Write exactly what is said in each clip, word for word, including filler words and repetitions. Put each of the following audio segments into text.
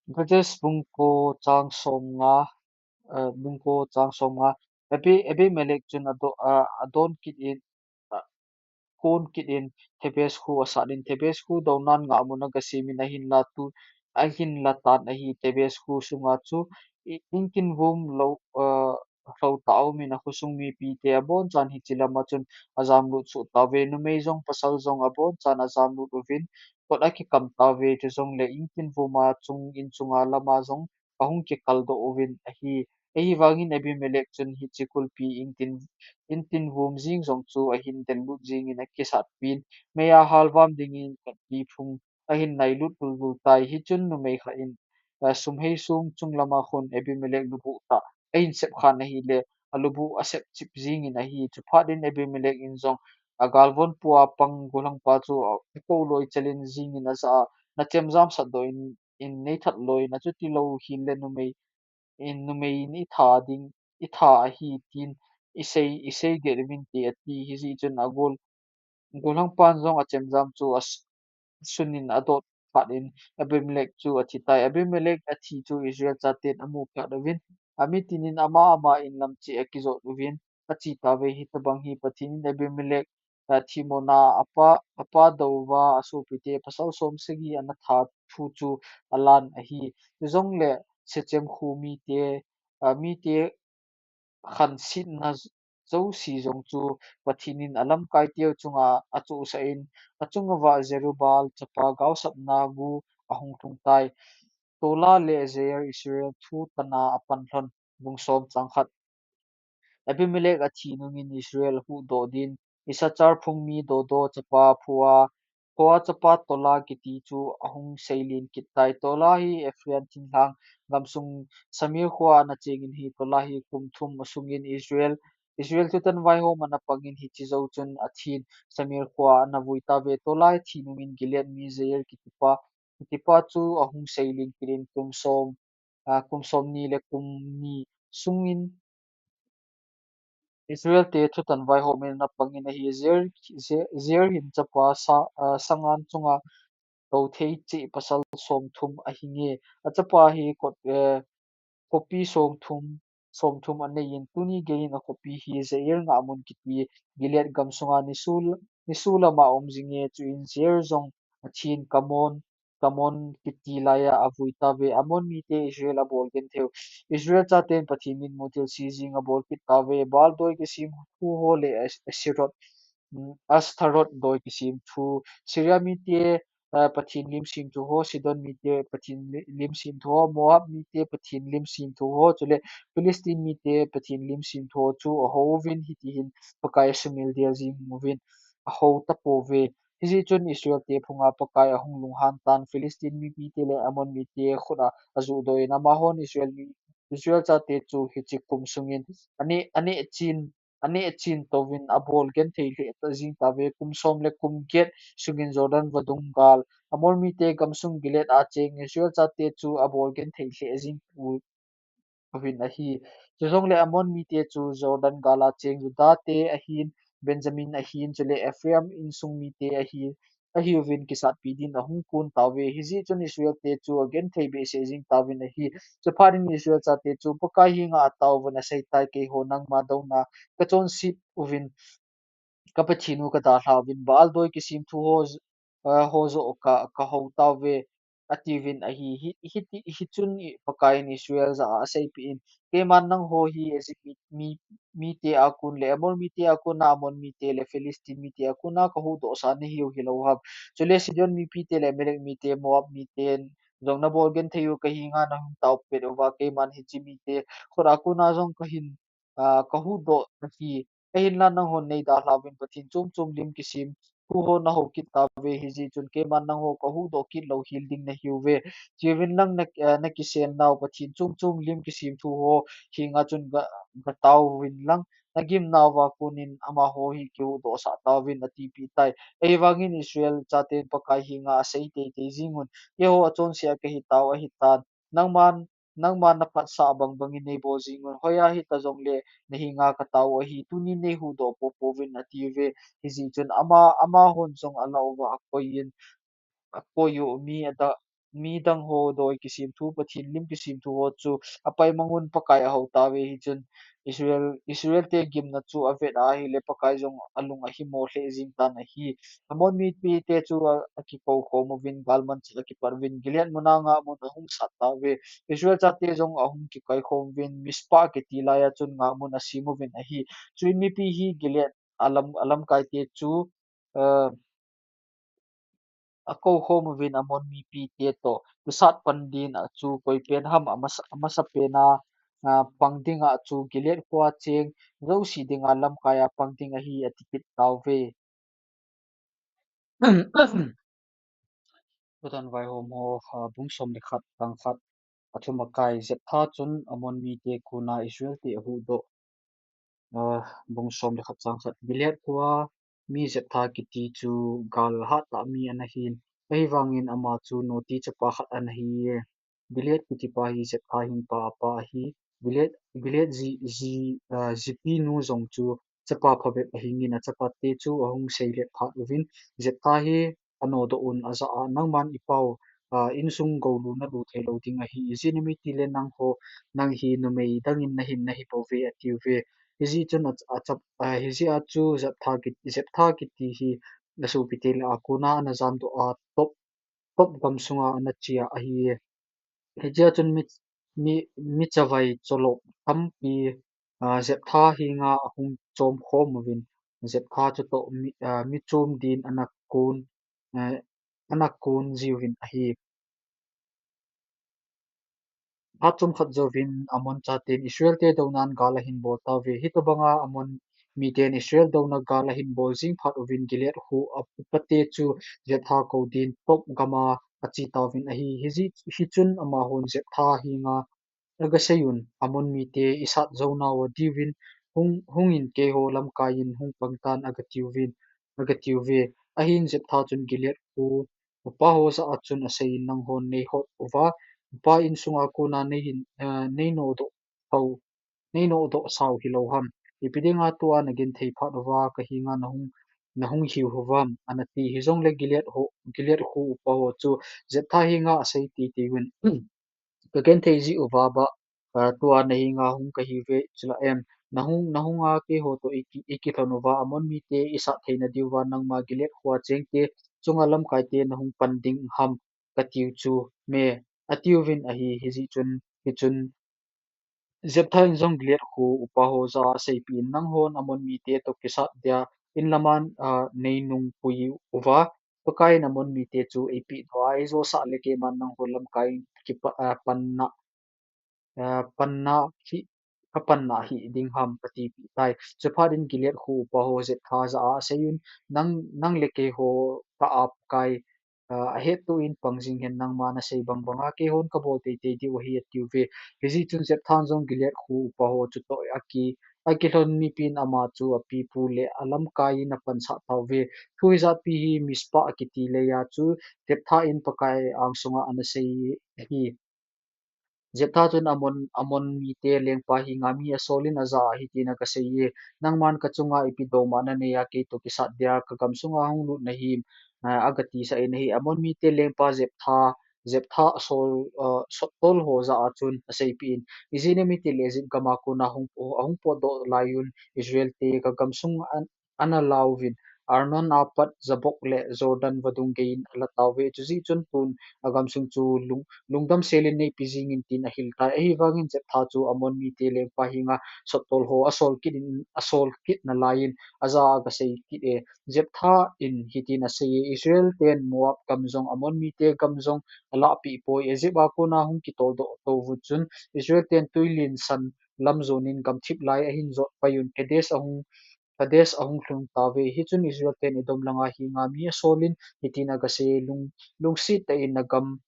Judges bung ko chang som nga, eh, bung ko chang som nga. Abi-, Abimelech chun ado-, ah, adon kit in, ah, kon kit in, Thebez kho asat in, Thebez kho donan ngahmun aga sem in ahin la tu, ahin la tan ahi. Thebez kho sunga chu i-, inkin vum lo, ah, lo tao min a khosung mipite abonchan hiche lama chun ajam lut soh tauve, numei jong pasal jong abonchan ajam lut uvin, kot akikam tauve, chujongle inkin vuma chung in chunga lama jong ahung kikal doh uvin ahi. Ahivangin Abimelech chun hiche kulpi intin, intin vum jing jong chu ahin del lut jingin akisat pin, mei a halvam dingin khatpi phung ahin nai lut lul lul tai. Hichun numei khat in, eh, sumhei sung chung lama khun Abimelech lubuh tah ahin sep khan ahile, alubuh asep chip jingin ahi. Chuphat in Abimelech in jong agalvon pua pang gollhangpa chu a, akou loi chelin jingin aja a, nachem jam sat doh in, in nei that loi, nachuti lou hile numei in numei in i tha ding, i tha ahi tin i sei, i sei get uvin te ati. Hijeh chun agol, gollhangpan jong achemjam chu as-, sunin adot phat in Abimelech chu athi tai. Abimelech athi chu Israel chaten amu phat uvin, amitin in ama ama in lam cheh akijot uvin, ache tauve. Hitobang hi Pathen in Abimelech, ah, thimona apa, apa dou uva asopite pasal som sagi ana that thu chu alan ahi. Chujongle Shechem kho mite, ah, mite khansetna jouse jong chu Pathen in alamkai teu chunga achohsah in, achunguva Jerubbaal chapa gaosapna gu ahung lhung tai. Tola le Jair, Israel thu tana apan lhon. Bung som chang khat. Abimelech athi nungin Israel ahuhdoh din, Issachar phung mi Dodo chapa Phua, Phua chapa Tola kiti chu ahung seilen kit tai. Tola hi Ephraim thinglhang gamsung Shamir khoa ana chengin ahi. Tola hi kum thum asungin Israel, Israel thutan vaihom ana pangin hiche jou chun athin Shamir khoa ana vui tauve. Tola athi nungin Gilead mi Jair kitipa, kitipa chu ahung seilen kit in kum som, ah, kum somni le kum ni sungin Israel te thutan vaihom in ana pangin ahi. Jair, Jair, Jair hin chapa sa, ah, sangan chunga tou thei cheh pasal somthum ahinge. Achapa hi kot, eh, khopi somthum, somthum anei in tuni geiyin akhopi hi Jair ngahmun kiti Gilead gamsunga nisu, nisu lama um jinge. Chuin Jair jong athin Kamon, Kamon kiti laiya avui tauve. Ammon mite Israel abol genthei u. Israel chaten Pathen mitmu thilse jing abol kit tauve. Baal doi kisem thu ho le As-, Asherot, mm, Ashtaroth doi kisem thu. Syria mite, eh, Pathen lim sem thu ho, Sidon mite Pathen li-, lim sem thu ho, Moab mite Pathen lim sem thu ho, chule Philistine mite Pathen lim sem thu ho chu ahou uvin, hitihin Pakai asumil del jing uvin, ahou tapouve. Hijeh chun Israel te phunga Pakai ahung lunghan tan, Philistine mipite le Ammon mite khut a ajuhdoh in, amahon Israel mi, Israel chate chu hiche kum sungin aneh, aneh chen, aneh chen touvin abol genthei lheh jing tauve. Kum som le kum get sungin Jordan vadung gal, Amor mite gamsung Gilead a cheng Israel chate chu abol genthei lheh jing u, uvin ahi. Chujongle Ammon mite chu Jordan gal a cheng Judah te ahin, Benjamin ahin, chule Ephraim insung mite ahi, ahiuvin kisatpi din ahung kon tauve. Hijeh chun Israel te chu agenthei behseh jing tauvin ahi. Chuphat in Israel chate chu Pakai henga ataovun aseitai, Keiho nangma douna kachonset uvin, ka Pathen u kadalhauvin, Baal doi kisem thu ho, eh, ho joh ka, kahou tauve, atiuvin ahi. Hi, hiti, hichun i, Pakai in Israel jah a aseipeh in, Keiman nangho hi Egypt mi, mi, mite a kon le Amor mite a kona, Ammon mite le Philistine mite a kona kahuhdohsah nahiu hilou ham? Chule Sidon mipite le Amalek mite, Moab mite jong nabol genthei u kahenga nahung tao pet uva, keiman hiche mite khut a kona jong kahin, ah, kahuhdoh nahi. Ahinla nanghon neidalhauvin Pathen chom chom lim kisem thu ho nahou kit tauve, hijeh chun keiman nangho kahuhdoh kit lou hel ding nahiuve. Cheuvin lang na, ah, nakisennau Pathen chom chom lim kisem thu ho henga chun ga, gataovin lang, nagimnauva konin amaho hi kihuhdohsah tauvin, atipeh tai. Ahivangin Israel chaten Pakai henga asei teitei jingun, Keiho achonse a kahitau ahitan, nangman, nangman naphatsah bang bangin neibol jingun, hoiya hita jongle nahenga katao u ahi, tunin neihuhdoh popouvin, atiuve. Hijeh chun ama, amahon jong alah uva akoiyin, akoi u mi ada, midang ho doi kisim thu, Pathen lim kisim thu ho chu apaimang un Pakai ahou tauve. Hichun Israel, Israel te gimna chu avet a ahile Pakai jong alung ahimo lheh jing tan ahi. Amon mite chu a, akikou khom uvin, galmanchah akipat uvin, Gilead muna ngahmun ahung sat tauve. Israel chate jong ahung kikoi khom uvin, Mizpah kiti laiya chun ngahmun asem uvin ahi. Chuin mipi hi Gilead alam, alamkai te chu, eh, akou khom uvin Amon mipi te toh kisat pan din a chu koi pen ham amasa, amasa pen a, ah, pang ding a chu Gilead khoa cheng jouse dinga lamkai a pang ding ahi ati kit tauve. Thutan vaihom ho, ah, bung som le khat, chang khat, athum akai. Jephtha chun Amon mite kona Israel te ahuhdoh. Ah, bung som le khat, chang khat. Gilead khoa mi Jephtha kiti chu gal hatah mi ana hin. Ahivangin ama chu noti chapa khat ana hiye. Gilead kiti pa hi Jephtha hin pa apa ahi. Gilead, Gilead ji, ji, ah, jipi nu jong chu chapa phabep ahingin achapa te chu ahung seilet phat uvin, Jephtha hi anodoh un ajah a, nangman ipau, ah, insung gou lu nalu thei lou ding ahi. Ijeh inem itile nangho, nang hi numei dangin nahin nahi bouve atiuve. Hijeh chun a, achap, ah, hijeh a chu Jephtha kit, Jephtha kiti hi asopi te lah a kona ana jamdoh a, Tob, Tob gam sunga ana che a ahi. Hijeh a chun mi, mi, mi chavai cholop tampi, ah, Jephtha henga ahung chom khom uvin, Jephtha chutoh mi, ah, mi chom din ana kon, eh, ana kon jiuvin ahi. Phat chomkhat jouvin Amon chaten Israel te dounan gal ahin bol tauve. Hitobanga Amon miten Israel douna gal ahin bol jing phat uvin Gilead kho a upate chu Jephtha kou din Tob gama ache tauvin ahi. Hijeh, hichun amahon Jephtha henga agasei un, Amon mite isat jou nau adiuvin, hung, hungin keiho lamkai in hung pang tan agatiuvin, agatiuve. Ahin Jephtha chun Gilead kho upa ho jah a chun aseiyin, nanghon neihot uva, upa insunga kona neihin, eh, neinodoh sao, neinodoh sao hilou ham? Ipi dinga tua nagenthei phat uva kahenga nahung, nahung hiu uvam? Anati. Hijongle Gilead ho, Gilead kho upa ho chu Jephtha henga asei teitei uvin, kagenthei jeh uva bah, ah, tua nahenga hung kahiuve, chulah em? Nahung, nahunga keiho toh iki, ikilhon uva Amon mite isat theina diuva nangma Gilead khoa chengte chunga lamkaite nahung pan ding ham katiu chu me? Atiuvin ahi. Hijeh chun, hichun Jephtha in jong Gilead kho upa ho jah a aseipeh in, nanghon Amon mite toh kisat dia inlaman, ah, neinungpui uva, Pakaiyin Amon mite chu eipehdoh a, eijosah le keiman nangho lamkai in kipa, ah, panna, ah, panna hi, kapanna hiding ham katipeh tai. Chuphat in Gilead kho upa ho Jephtha jah a aseiyun, nang, nang le keiho tah a Pakai, ah, ahettoh in pang jing hen, nangma nasei bang banga keihon kabol teitei diu ahi atiuve. Hijeh chun Jephthan jong Gilead kho upa ho chutoh aki, akilhon mipin ama chu apipu le alamkai in apansah tauve. Thu hijatpi hi Mizpah akiti leiya chu Jephtha in Pakai angsunga ana sei ahi. Jephtha chun Amon, Amon mite lengpa henga mi asolin ajah a hitin agaseiye, nangman kachunga ipi douma nanei a keitoh kisat dia kagamsunga hung lut nahim? Ah, agatisah in ahi. Amon mite lengpa Jephtha, Jephtha asol, ah, sottol ho jah a chun aseipeh in, ijeh inem itile Egypt gama kona hung, ahung potdoh laiyun Israel te kagamsung an, ana lauvin, Arnon apat Jabok le Jordan vadung geiyin ala tauve. Chujeh chun tun agamsung chu lung, lungdam selin neipe jingin tin ahil tai. Ahivangin Jephtha chu Amon mite lengpa henga sottol ho asol kit in, asol kit nalaiyin ajah a agasei kit e, Jephtha in hitin aseiye, Israel ten Moab gam jong Amon mite gam jong alahpeh poi. Egypt a kona hung kitoldoh tou vut chun Israel ten twilen san lam jonin gamthip lai ahin jot paiyun Kadesh ahung, Kadesh ahung lhung tauve. Hichun Israel ten Edom langa henga mi asolin hitin agasei, lung, lungset tah in nagam,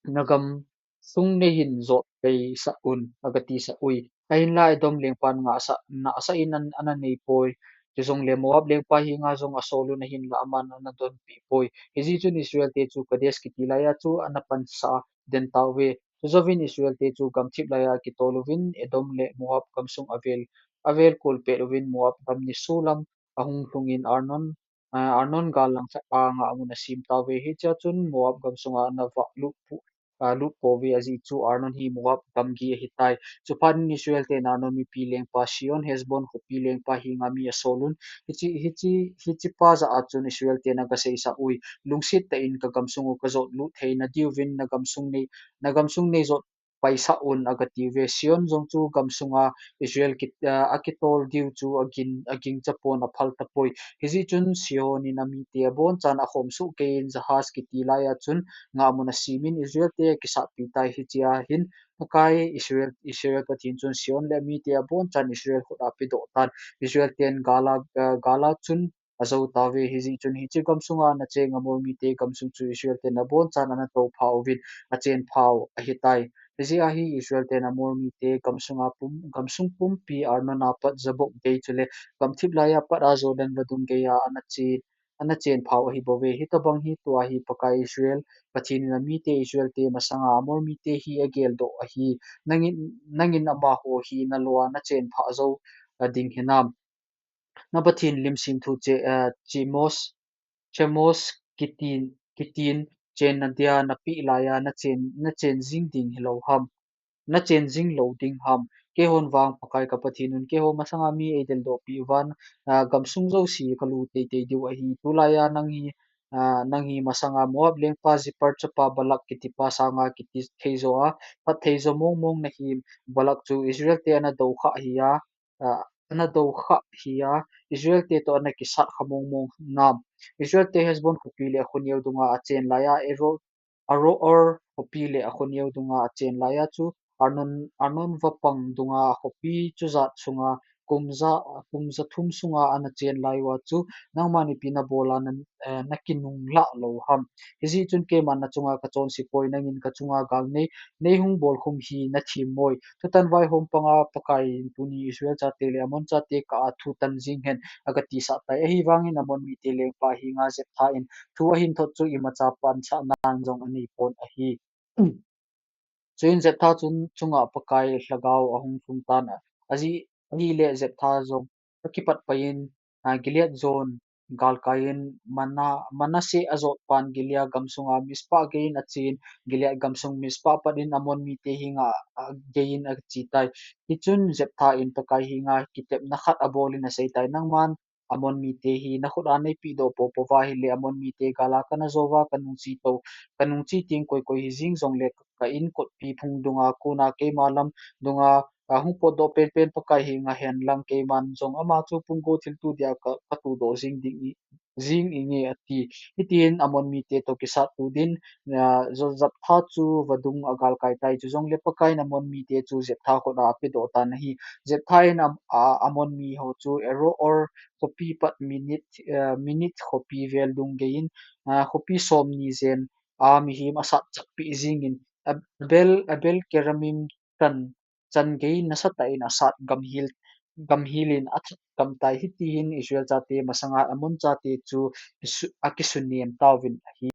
nagamsung neihin jot peisah un, agatisah ui. Ahinla Edom lengpan ngahsah, nahsah in an, ana neipoi. Chujongle Moab lengpa henga jong asolun ahinla aman ana donpeh poi. Hijeh chun Israel te chu Kadesh kiti laiya chu ana pansah den tauve. Chujouvin Israel te chu gamthip laiya kitol uvin Edom le Moab gamsung avel, avel kol pet uvin Moab gam nisolam ahung lhungin Arnon ah, Arnon gal lang khat a ngahmun asem tauve. Hichea chun Moab gamsunga ana vah lut pu-, ah, lut pouve, ajeh chu Arnon hi Moab gamgi ahitai. Chuphat in Israel ten Arnon mipi lengpa Sihon, Heshbon khopi lengpa henga mi asol un. Hiche, hiche, hichepa jah a chun Israel ten agaseisah ui, lungset tah in kagamsung u kajot lut theina diuvin nagamsung nei, nagamsung nei jot paisah un, agatiuve. Sihon jong chu gamsunga Israel ki-, ah, akitol diu chu agin, agingcha pon aphal tapoi. Hijeh chun Sihon in amite abonchan akhom soh keiyin Jahaz kiti laiya chun ngahmun asemin Israel te akisatpi tai. Hichea hin Pakai Israel, Israel Pathen chun Sihon le amite abonchan Israel khut a apedoh tan. Israel ten gala, ah, gala chun ajou tauve. Hijeh chun hiche gamsunga ana cheng Amor mite gamsung chu Israel ten abonchan ana toupha uvin, achenphau ahitai. Hijeh a hi Israel ten Amor mite gamsunga pum, gamsung pumpi Arnon a pat Jabok gei chule gamthip laiya pat a Jordan vadung geiya ana che, ana chenphau ahibouve. Hitobang hi tua hi Pakai Israel Pathen in amite Israel te masanga Amor mite hi ageldoh ahi. Nangin, nangin amaho hi nalo a nachenphah jou, ah, ding hinam? Na Pathen lim semthu che, ah, Chemos, Chemos kitin, kitin chenna dia napeh laiya nachen, nachen jing ding hilou ham? Nachen jing lou ding ham? Keihon vang Pakai ka Pathen un keiho masanga mi eideldoh peh uva, ah, gamsung jouse kalu teitei diu ahi. Tulaiya nang hi, ah, nang hi masanga Moab lengpa Zippor chapa Balak kitipa sanga kiti thei jo a, phatthei jo mongmong nahi. Balak chu Israel te ana dokhah hi a, ah, ana dokhah hi a, Israel te toh ana kisat kha mongmong nam? Israel te Heshbon khopi le akhoneo dunga achen laiya, Aro-, Aroer khopi le akhoneo dunga achen laiya chu Arnon, Arnon vapang dunga akhopi chujat sunga kum ja, kum ja thum sunga ana chen lai uva chu nangman ipi nabol a na, eh, nakinunglah lou ham? Hijeh chun keiman nachunga kachonse poi, nangin kachunga gal nei, neihung bolkhum hi nathem moi. Thutan vaihom panga Pakai in tuni Israel chate le Amon chate kah a thutan jing hen, agatisah tai. Ahivangin Amon mite lengpa henga Jephthah in thu ahin thot chu imacha pansahnan jong anei pon ahi. Chuin Jephthah chun chunga Pakai lhagao ahung lhung tan a, aji, ahile Jephthah jong akipat pai in, ah, Gilead jon galkai in Mana-, Manasseh ajotpan Gilead gamsunga Mizpah gei in achen, Gilead gamsung Mizpah pat in Amon mite henga, ah, gei in ache tai. Hichun Jephthah in Pakai henga kitepna khat abol in asei tai, nangman Amon mite hi nakhut a neipehdoh poupou va ahile, Amon mite gal a kana jou uva, kanung che tou, kanung che teng koi koi hijeng jongle ka, ka in kotpi phung dunga kona keima lam dunga, ah, hung potdoh penpen Pakai henga hen lang keiman jong ama chu pumgo thilto dia ka, katohdoh jing ding i, jing inge ati. Hitin Amon mite toh kisat to din, ah, Jo-, Jephthah chu vadung agalkai tai. Chujongle Pakai in Amon mite chu Jephthah khut a apedoh tan ahi. Jephthah in Am-, ah, Amon miho chu Aroer khopi pat Minit, ah, Minit khopi vel dung gei in, ah, khopi somni jen a mihem asat chakpeh jing in, Ab-, Abel, Abel Keramim chan, chan gei nasatah in asat gamhil, gamhil in athat gam tai. Hitihin Israel chate masanga Amon chate chu kisu-, akisunem tauvin ahi.